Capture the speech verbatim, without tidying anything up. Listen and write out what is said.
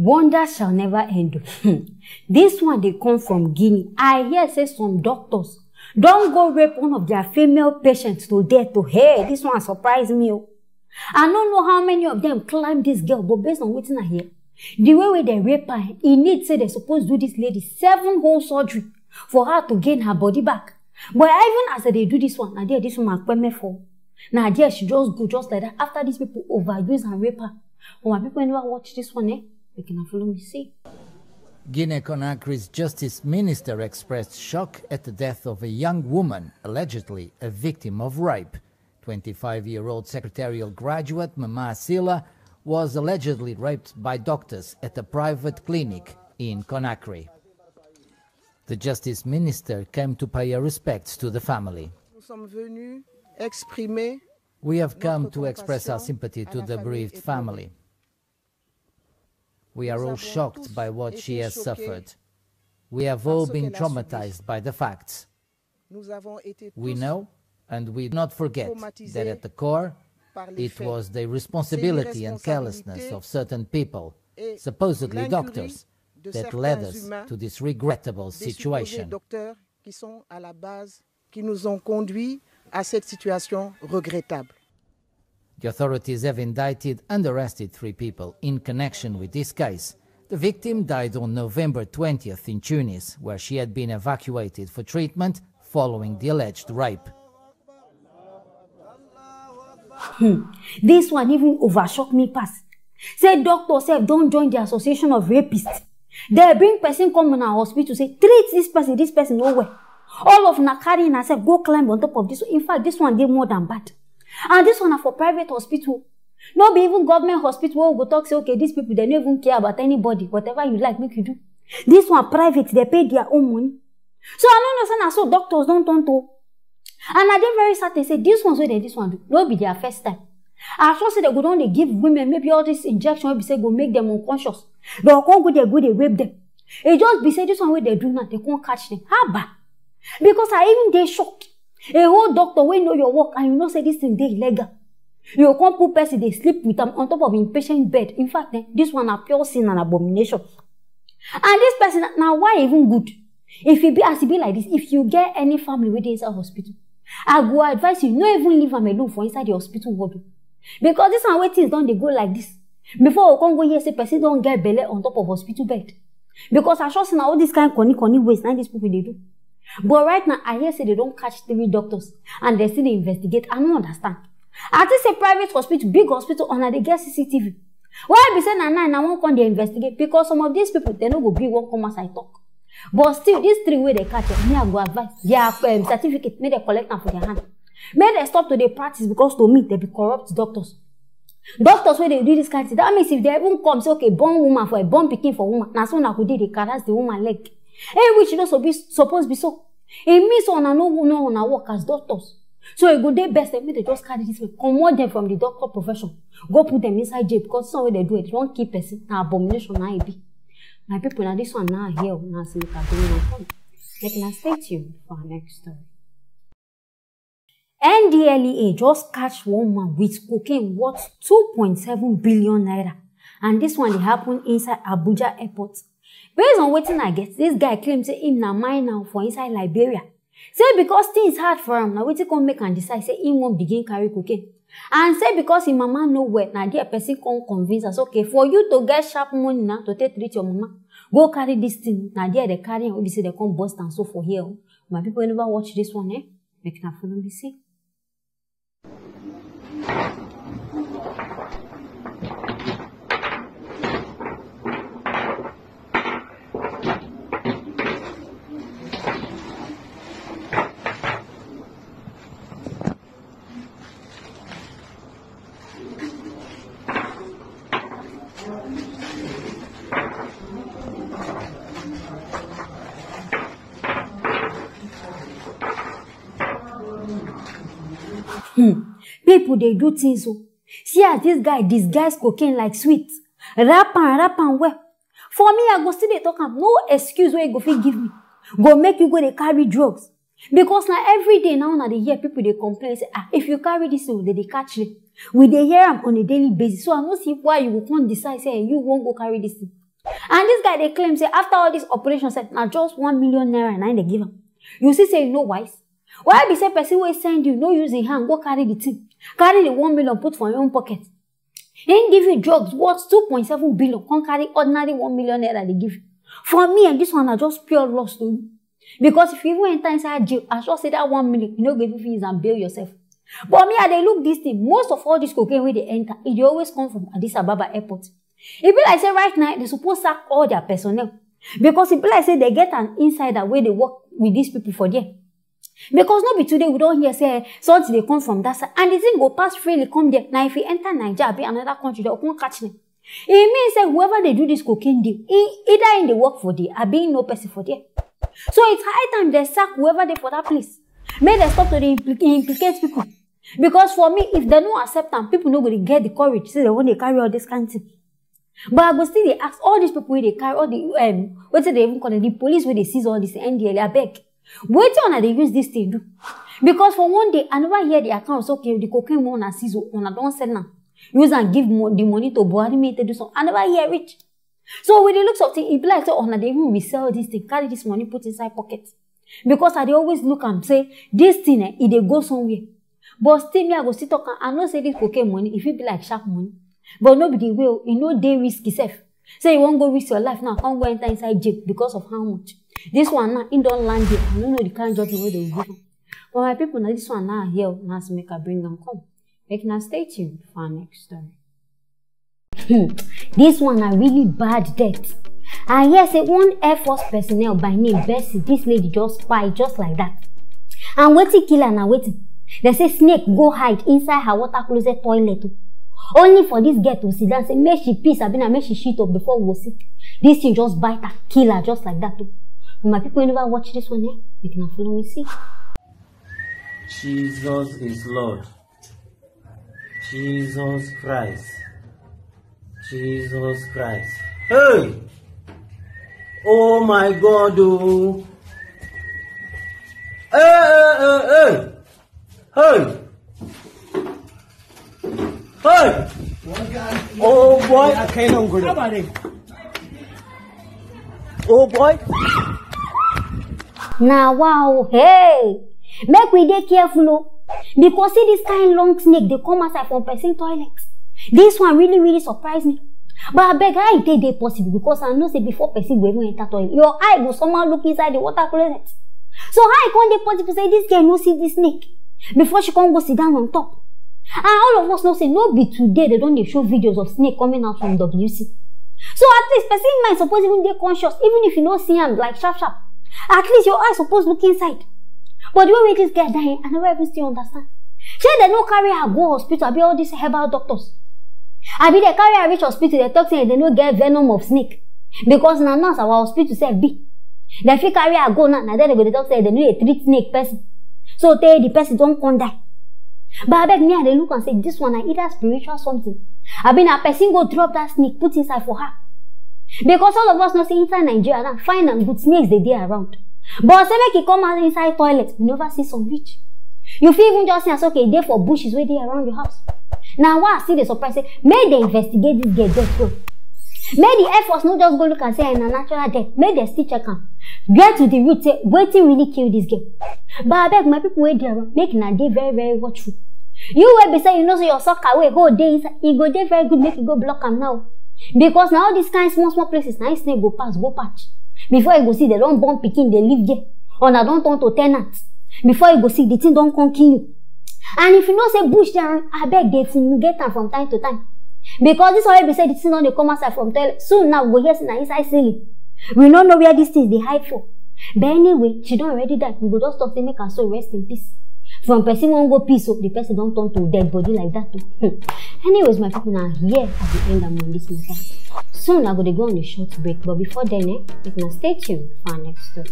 Wonder shall never end o. This one dey come from Guinea. I hear say some doctors don go rape one of their female patients to death o. Hey, this one surprise me o. I no know how many of them climb this girl, but based on wetin I hear, the way wey dem rape her, e need say dem suppose do this lady seven whole surgery for her to gain her body back. But even as dem dey do this one, na there this woman kpeme for. Na there she just go just like that after these people overuse and rape her. But my people never watch this one, eh? Make una follow me see. Guinea Conakry's justice minister expressed shock at the death of a young woman, allegedly a victim of rape. Twenty-five-year-old secretarial graduate Mama Sila was allegedly raped by doctors at a private clinic in Conakry. The justice minister came to pay her respects to the family. Nous sommes venus exprimer We have come to express our sympathy to the bereaved family. We are all shocked by what she has suffered. We have all been traumatized by the facts. We know and we do not forget that at the core, it was the responsibility and carelessness of certain people, supposedly doctors, that led us to this regrettable situation. Qui nous ont conduits à cette situation regrettable. The authorities have indicted and arrested three people in connection with this case. The victim died on November twentieth in Tunis, where she had been evacuated for treatment following the alleged rape. Hmm. This one even overshock me pass. Say doctor sef don join the association of rapists. Dem bring person come una hospital say treat this person, this person no well. All of una carry una sef go climb on top of this one. In fact, this one dey more than bad. And this one na for private hospital. No be even government hospital wey we go talk say, okay, these people, dem no even care about anybody. Whatever you like, make you do. This one private, dem pay their own money. So I no know say na so doctors don turn to. And I dey very certain say this ones wey dem this one do no be their first time. I sure say dem go don dey give women maybe all this injection wey be say go make them unconscious. Dem go come go there go dey rape them. E just be say this one wey dem do now, dem come catch them. Haba! Because I even dey shocked. A whole doctor wey know your work and you know say this thing dey illegal. You go come put person dey sleep with am on top of im patient bed. In fact, eh, this one na pure sin and abomination. And this person na, na why e even good. If e be as e be like this, if you get any family wey dey inside hospital, I go advise you no even leave am alone for inside the hospital ward o. Because this one wey things don dey go like this, before we come go hear say person don get belle on top of hospital bed. Because I sure say na all this kind corny corny ways na these people dey do. But right now, I hear say dem don catch three doctors and dem still dey investigate. I no understand. I think say private hospital, big hospital, una dey get C C T V. Why be say na now una wan come dey investigate? Because some of these people, dem no go gree wan come outside talk. But still, these three wey dem catch, eh, me I go advise their, um, certificate, make dem collect am for their hand. Make dem stop to dey practice because to me, dem be corrupt doctors. Doctors wey dey do this kind thing, that means if dem even come say, okay, born woman for a born pikin for woman, na so una go dey dey caress the woman leg. Eh, which no suppo-, suppose be so. E mean say una no know una work as doctors. So e go dey best, eh, make dem just carry this one, comot them from the doctor profession, go put them inside jail because this one wey dem do, eh, dem wan kill person, na abomination na e be. My people, na this one na here, na as make I bring am come. Make una stay tuned for our next story. N D L E A just catch one man with cocaine worth two point seven billion naira, and this one dey happen inside Abuja airport. Based on wetin I get, this guy claim say him na miner for inside Liberia. Say because things hard for am, na wetin come make am decide say him wan begin carry cocaine. And say because him mama no well, na there person come convince am say, okay, for you to get sharp money na to take treat your mama, go carry this thing. Na there dem carry am, wey be say dem come burst am so for here o. My people, never watch this one, eh? Make una follow me see. Hmm. People dey do things o. See as this guy disguise cocaine like sweet. Wrap am, wrap am well. For me, I go still dey talk am. No excuse wey you go fit give me go make you go dey carry drugs. Because na every day now una dey hear people dey complain say, ah, if you carry this thing, dem dey catch you. We dey hear am on a daily basis. So I no see why you go come decide say you wan go carry this thing. And this guy dey claim say after all this operation set, na just one million naira na im dey give am. You see say you no wise? Why be say person wey send you no use im hand go carry the thing, carry the one million put for im own pocket? Im give you drugs worth two point seven billion, come carry ordinary one million naira dey give you. For me, and this one na just pure loss to you. Because if you even enter inside jail, I sure say that one million, you no go even fit use am bail yourself. But me, I dey look this thing. Most of all this cocaine wey dey enter, e dey always come from Addis Ababa airport. E be like say right now, they suppose sack all their personnel. Because e be like say they get an insider wey dey work with these people for there. Because no be today we don hear say, eh, something dey come from that side. And the thing go pass freely come there. Now if you enter Nigeria, be another country, they go come catch them. E mean say whoever dey do this cocaine deal, e, either im dey work for there, abi im know person for there. So it's high time they sack whoever dey for that place. Make dem stop to dey impli-, implicate people. Because for me, if they no accept am, people no go dey get the courage say they wan dey carry all this kind thing. But I go still dey ask all these people wey dey carry all the, um, wetin they even call it, the police wey dey seize all this N D L A, abeg, wetin una dey use this thing do? Because for one day, I never hear the account say, okay, the cocaine wey una seize o, una don sell am, use am give mo-, the money to Buhari make e take do something. I never hear reach. So we dey look something, e be like say una dey even resell this thing, carry this money put inside pocket. Because I dey always look am say this thing, eh, e dey go somewhere. But still me, I go still talk am. I know say this cocaine money, e fit be like sharp money. But no be the way o, e no dey risky sef. Say you wan go risk your life now, come go enter inside jail because of how much? This one now, im don land there. I no know the kind judgment wey they will give am. But my people, na this one now here, na as make I bring am come. Make una stay tuned for our next story. Hmm, this one na really bad death. I hear say one Air Force personnel by name Bessie, this lady just kpai just like that. And wetin kill her na wetin? They say snake go hide inside her water closet toilet o. Only for this girl to sit down say make she piss, abi na make she shit up before we go see. This thing just bite her, kill her just like that o. But my people, you never watch this one, eh? You can follow me see. Jesus is Lord. Jesus Christ. Jesus Christ. Hey! Oh my God, oh. Hey, hey, hey, hey. Hey! Hey! Oh boy. Oh boy. Na wow, hey! Make we dey careful o. Because see this kind long snake dey come outside from person toilet. This one really, really surprise me. But abeg, how e take dey possible? Because I know say before person go even enter toilet, your eye go somehow look inside the water closet. So how e come dey possible say this girl no see this snake before she come go sit down on top? And all of us know say no be today they don dey show videos of snake coming out from W C. So at least person mind suppose even dey conscious, even if you no see am like sharp sharp. At least your eye suppose look inside. But the way wey this girl die, I never even still understand. Shey they no carry her go hospital, abi all these herbal doctors? Abi they carry her reach hospital, they talk say they no get venom of snake? Because na nurse our hospital sef be. They fit carry her go now, na there they go dey talk say they no dey treat snake person. So tey the person don come die. But abeg, me, I dey look and say this one na either spiritual something, abi na person go drop that snake put inside for her. Because all of us know say inside Nigeria now, fine and good, snakes dey dey around. But say make e come out inside toilet, we never see some reach. You fit even just see am say, okay, e dey for bushes wey dey around your house. Na why I still dey surprise say make dem investigate this girl death well. Make the Air Force no just go look and say, eh, na natural death. Make dem still check am, get to the root, say wetin really kill this girl. But abeg, my people wey dey around, make una dey very, very watchful. You wey be say you know say your soccer wey hole dey inside, e go dey very good make you go block am now. Because na all these kind small small places na im snake go pass go patch. Before you go see, they don born pikin dey live there. Una don turn to tenant. Before you go see, the thing don come kill you. And if you know say bush dey around, abeg dey fumigate am from time to time. Because this one wey be say the thing don dey come outside from toilet, soon now we go hear say na inside ceiling. We no know where these things dey hide for. But anyway, she don already die. We go just talk say make her soul rest in peace. From person wan go peace o, the person don turn to dead body like that o. Hmm. Anyways, my people, na here I go end am on this matter. Soon I go dey go on a short break, but before then, eh, make una stay tuned for our next story.